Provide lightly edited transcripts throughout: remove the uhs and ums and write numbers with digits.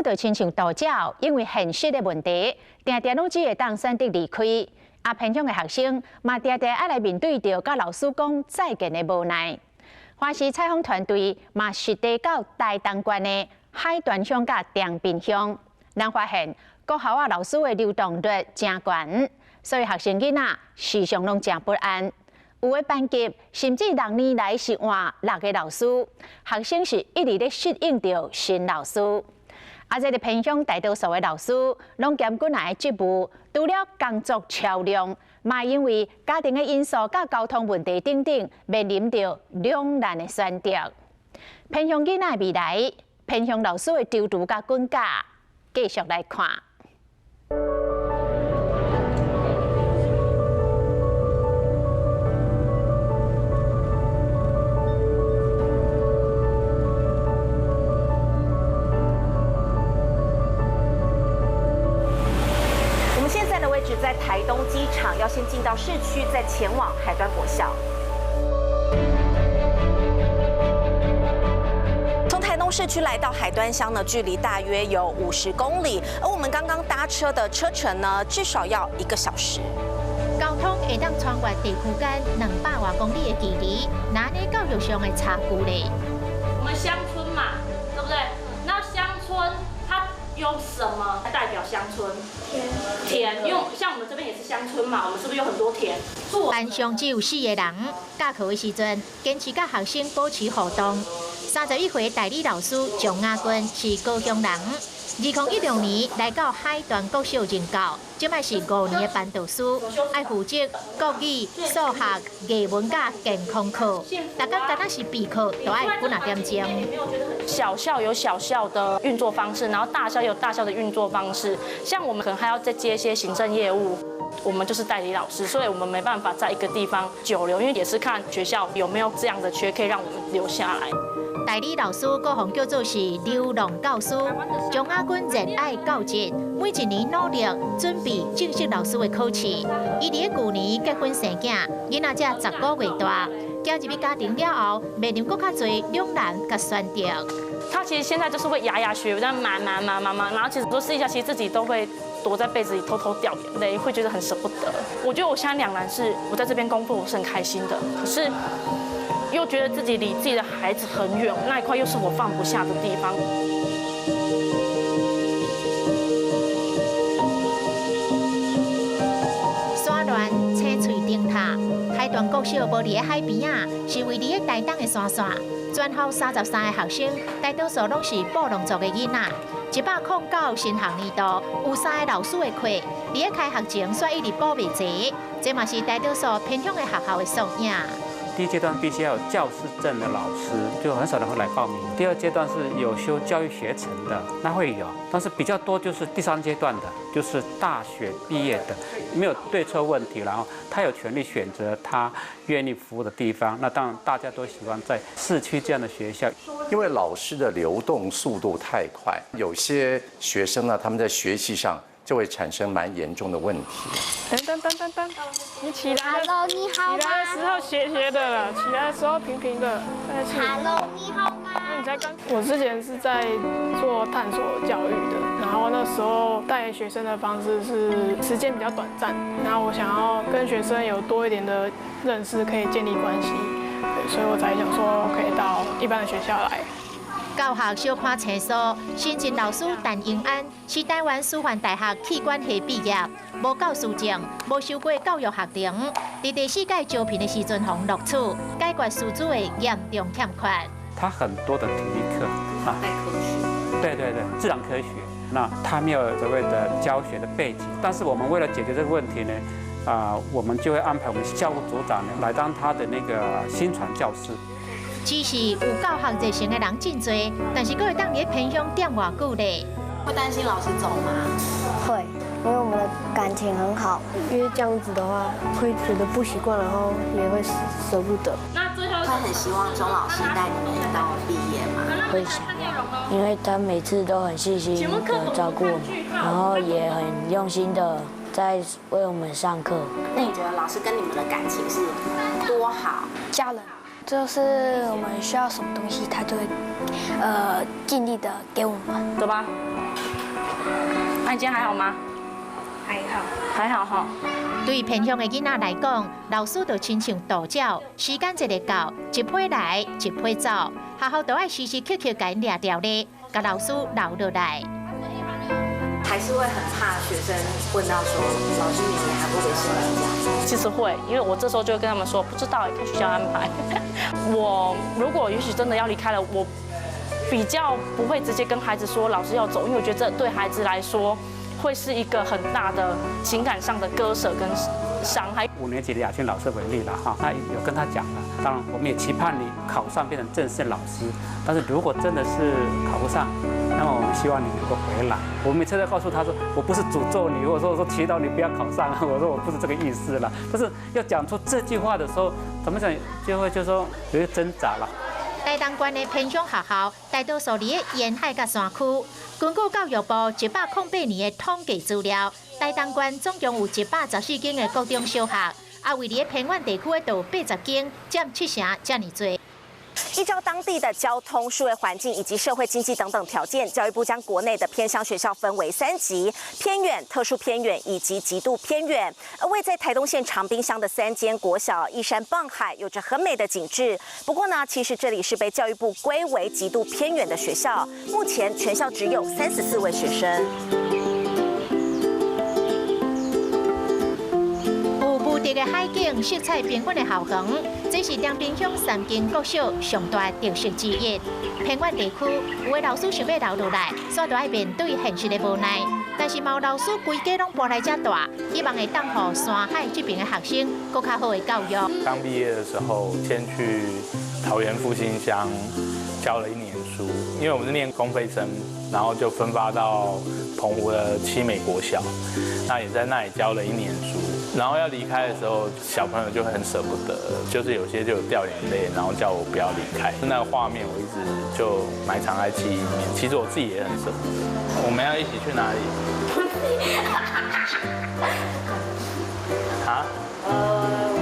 師就親像道鳥，因為現實的問題，定定攏只會當選擇離開。啊，偏鄉的學生嘛，定定愛來面對著佮老師講再見的無奈。華視採訪團隊嘛，實地到台東縣的海端鄉佮長濱鄉，咱發現國校仔老師的流動率誠懸，所以學生囡仔時常攏誠不安。有的班級甚至六年來是換六个老師，學生是一直咧適應著新老師。啊，這个偏鄉大多數的老師攏兼幾若个職務，除了工作超量，嘛因為家庭的因素佮交通問題等等，面臨著兩難的選擇。偏鄉囡仔的未來，偏鄉老師的踌躇佮滾架，繼續來看。我們現在的位置在台東機場，要先進到市區，再前往海端國小。從台東市區來到海端鄉呢，距離大約有50公里，而我們剛剛搭車的車程呢，至少要一個小時。交通會當穿越地區間200外公里的距離，那呢教育上的差距咧？我們鄉村嘛，對不對？那鄉村它用什麼代表鄉村？田，因為像我們這邊也是鄉村嘛，我們是不是有很多田？班上只有四个人，教課的時陣堅持佮學生保持互動。31歲代理老師張亞軍是高雄人，2016年來到海端國小任教，這擺是5年的班導師，愛負責國語、數學、藝文佮健康課，逐工敢若是備課，都愛幾若點鐘。小校有小校的運作方式，然後大校有大校的運作方式。像我們可能還要再接一些行政業務，我們就是代理老師，所以我們沒辦法在一個地方久留，因為也是看學校有沒有這樣的缺，可以讓我們留下來。代理老師閣予叫做是流浪教師，張亞軍熱愛教職，每一年努力準備正式老師的考試。伊佇咧舊年結婚生囝，囡仔才10個月大，嫁入去家庭了後，面臨閣較濟兩難佮選擇。他其實現在就是會牙牙學語，這樣媽媽媽媽媽，然後其實說試一下，其實自己都會躲在被子裡偷偷掉眼淚，會覺得很捨不得。我覺得我現在兩難是，我在這邊工作我是很開心的，可是又覺得自己離自己的孩子很遠，那一塊又是我放不下的地方。山巒青翠燈塔，海端國小無佇咧海邊仔，是位佇咧台東的山線。全校33个學生，大多數攏是布農族的囡仔。109新學年度有三个老師的課，佇咧開學前煞一直補袂齊，這嘛是大多數偏鄉的學校的縮影。第一階段必須要有教師證的老師，就很少人會來報名。第二階段是有修教育學程的，那會有，但是比較多就是第三階段的，就是大學畢業的，沒有對錯問題，然後他有權利選擇他願意服務的地方。那當然大家都喜歡在市區這樣的學校，因為老師的流動速度太快，有些學生呢，他們在學習上就會產生蠻嚴重的問題。噔噔噔噔噔，你起來。 Hello，你好嗎？起來的時候斜斜的了，起來的時候平平的。 Hello，你好嗎？那你才剛。我之前是在做探索教育的，然後那時候帶學生的方式是時間比較短暫，然後我想要跟學生有多一點的認識，可以建立關係，所以我才想說可以到一般的學校來。教學小可生疏，新進老師陳英安是台灣師範大學企管系畢業，無教師證，無修過教育學程。佇第四屆招聘的時陣，予錄取，解決師資的嚴重欠缺。他很多的體育課啊，對對對，自然科學，那他沒有所謂的教學的背景，但是我們為了解決這個問題呢，啊，我們就會安排我們教務組長呢來當他的那個薪傳教師。只是有教學熱誠的人真濟，但是閣會當佇咧偏鄉踮偌久咧？會擔心老師走嗎？會，因為我們的感情很好。因為這樣子的話，會覺得不習慣，然後也會捨不得。那最後會很希望鍾老師帶你們到畢業嗎？會想，因為他每次都很細心的照顧我們，然後也很用心的在為我們上課。那你覺得老師跟你們的感情是多好？家人。就是我們需要什麼東西，他就會，盡力的給我們。走吧。那你今天還好嗎？還好，還好哈。對偏鄉的囡仔來講，老師就親像渡鳥，時間一个到，一批來一批走，學校都愛時時刻刻共𪜶掠牢咧，共老師留落來。還是會很怕學生問到說，老師明年還會不會是你教？其實會，因為我這時候就會跟他們說，不知道，看學校安排。我如果也許真的要離開了，我比較不會直接跟孩子說老師要走，因為我覺得這對孩子來說會是一個很大的情感上的割捨跟傷害。五年級的雅群老師為例了哈，他有跟他講了，當然我們也期盼你考上變成正式老師，但是如果真的是考不上，那麼我們希望你能夠回來。我每次都告訴他說，我不是詛咒你，我說祈禱你不要考上，我說我不是這個意思了。但是要講出這句話的時候，怎麼講就會就說有些掙扎了。台東縣的偏鄉學校，大多數佇咧沿海佮山區。根據教育部108年的統計資料，台東縣總共有114間的國中小學，啊，位佇咧偏遠地區的就有80間，佔七成遮爾濟。依照當地的交通、數位環境以及社會經濟等等條件，教育部將國內的偏鄉學校分為三級：偏遠、特殊偏遠以及極度偏遠。而位在台東縣長濱鄉的三間國小，依山傍海，有着很美的景致。不過呢，其實這裡是被教育部歸為極度偏遠的學校，目前全校只有34位學生。有無敵的海景、色彩繽紛的校園，這是長濱鄉三間國小上大特色之一。偏遠地區有的老師想欲留落來，煞著愛面對現實的無奈。但是嘛有老師規家攏搬來遮蹛，希望會當予山海這邊的學生閣較好的教育。剛畢業的時候，先去桃園復興鄉教了一年書，因為我們是念公費生，然後就分發到澎湖的七美國小，那也在那裡教了一年書。然後要離開的時候，小朋友就很捨不得，就是有些就有掉眼淚，然後叫我不要離開。那個畫面我一直就埋藏在記憶裡面。其實我自己也很捨不得。我們要一起去哪裡？啊？我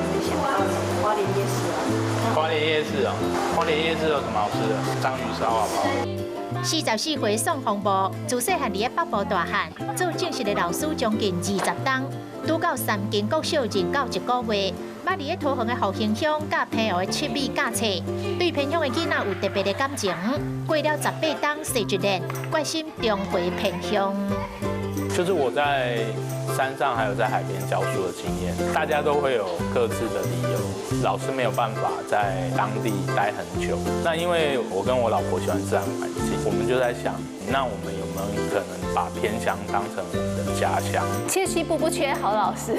們想到花蓮夜市啊。花蓮夜市哦，花蓮夜市有什麼好吃的？章魚燒好不好？44歲宋鳳波，自細漢佇咧北部大漢，做正式的老師將近20冬，拄到三間國小任教一個月，捌佇咧桃園的復興鄉佮澎湖的七美教冊，對偏鄉的囡仔有特別的感情。過了18冬踅一年，決心重回偏鄉。就是我在山上還有在海邊教書的經驗，大家都會有各自的理由。老師沒有辦法在當地待很久。那因為我跟我老婆喜歡自然環境，我們就在想，那我們有沒有可能把偏鄉當成我們的家鄉？其實西部不缺好老師，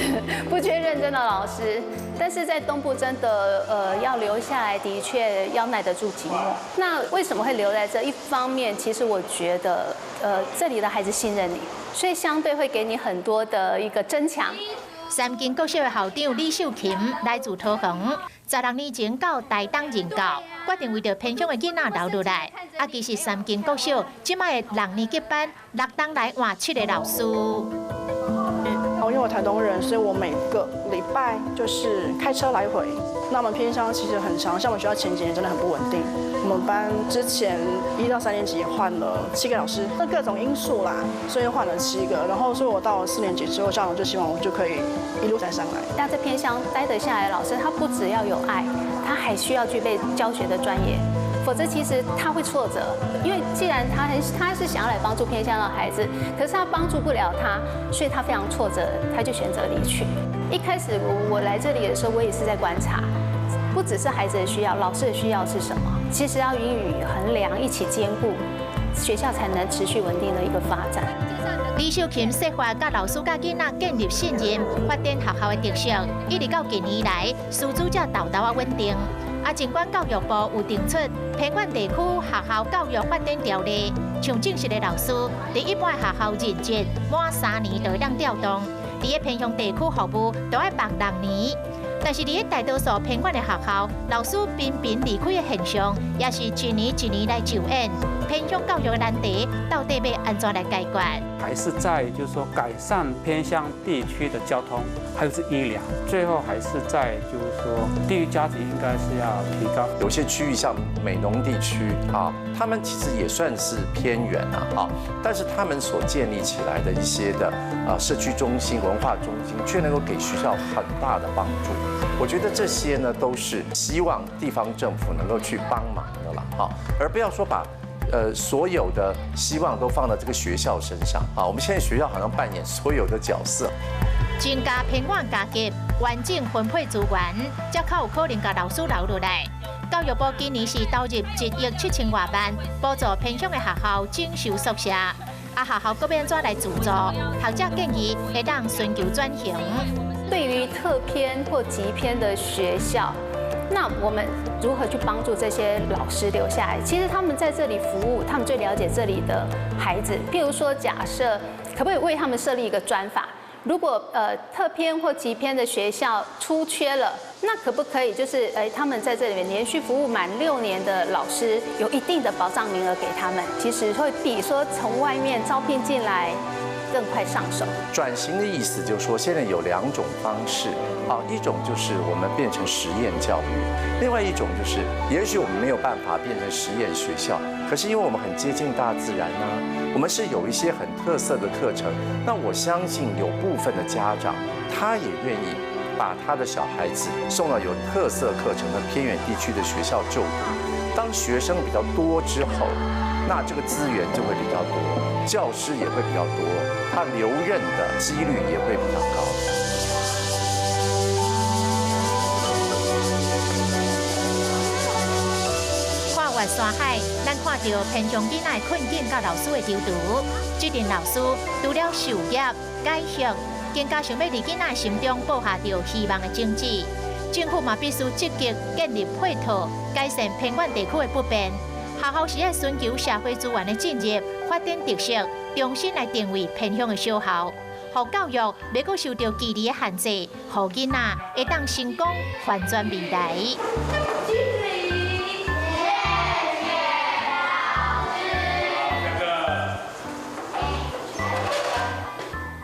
不缺認真的老師，但是在東部真的，要留下來的確要耐得住寂寞。那為什麼會留在這？一方面，其實我覺得，這裡的孩子信任你，所以相對會給你很多的一個增強。三間國小的校長李秀琴來自桃園，16年前到台東任教，決定為著偏鄉的囡仔留落來。啊，其實三間國小這擺的六年級班，六冬來換7個老師。因為我台東人，所以我每個禮拜就是開車來回。那我們偏鄉其實很長，像我們學校前幾年真的很不穩定。我們班之前1到3年級也換了7個老師，那各種因素啦，所以換了7個。然後，所以我到了4年級之後，校長就希望我就可以一路再上來。那在偏鄉待得下來的老師，他不只要有愛，他還需要具備教學的專業，否則其實他會挫折。因為既然他是想要來幫助偏鄉的孩子，可是他幫助不了他，所以他非常挫折，他就選擇離去。一開始我來這裡的時候，我也是在觀察，不只是孩子的需要，老師的需要是什麼？其實要與衡量一起兼顧，學校才能持續穩定的一個發展。李秀琴設法佮老師佮囡仔建立信任，發展學校的特色，一直到近年來，師資才沓沓仔穩定。啊，儘管教育部有定出偏遠地區學校教育發展條例，像正式的老師，佇一般學校任職滿3年就會當調動，佇咧偏鄉地區服務都愛放6年。但是佇咧大多數偏遠的學校，老師頻頻離開的現象，也是一年一年來上演。偏鄉教育的難題到底欲按怎來解決？還是在就是說改善偏鄉地區的交通，還有是醫療，最後還是在就是說地域價值應該是要提高。有些區域像美濃地區啊，他們其實也算是偏遠啊，但是他們所建立起來的一些的社區中心、文化中心，卻能夠給學校很大的幫助。我覺得這些呢，都是希望地方政府能夠去幫忙的啦，哈，而不要說把所有的希望都放到這個學校身上啊。我們現在學校好像扮演所有的角色。增加偏遠加給完整分配資源，才較有可能共老師留落來。教育部今年是投入1億7千外萬，補助偏鄉的學校整修宿舍。啊，學校閣欲按怎來資助？學者建議會當尋求轉型。對於特偏或極偏的學校，那我們如何去幫助這些老師留下來？其實他們在這裡服務，他們最了解這裡的孩子。譬如說，假設可不可以為他們設立一個專法？如果特偏或極偏的學校出缺了，那可不可以就是他們在這裡面連續服務滿6年的老師，有一定的保障名額給他們？其實會比說從外面招聘進來更快上手。轉型的意思就是說，現在有兩種方式啊，一種就是我們變成實驗教育，另外一種就是，也許我們沒有辦法變成實驗學校，可是因為我們很接近大自然啊，我們是有一些很特色的課程，那我相信有部分的家長，他也願意把他的小孩子送到有特色課程的偏遠地區的學校就讀。當學生比較多之後，那這個資源就會比較多，教師也會比較多，他留任的幾率也會比較高。跨越山海，咱看著偏鄉囡仔的困境佮老師的躊躇。這陣老師除了授業、改革，更加想欲佇囡仔心中播下著希望的種子。政府嘛必須積極建立配套，改善偏遠地區的不便。學校是愛尋求社會資源的進入，發展特色，重新來定位偏鄉的小學，予教育袂閣受著距離的限制，予囡仔會當成功翻轉未來。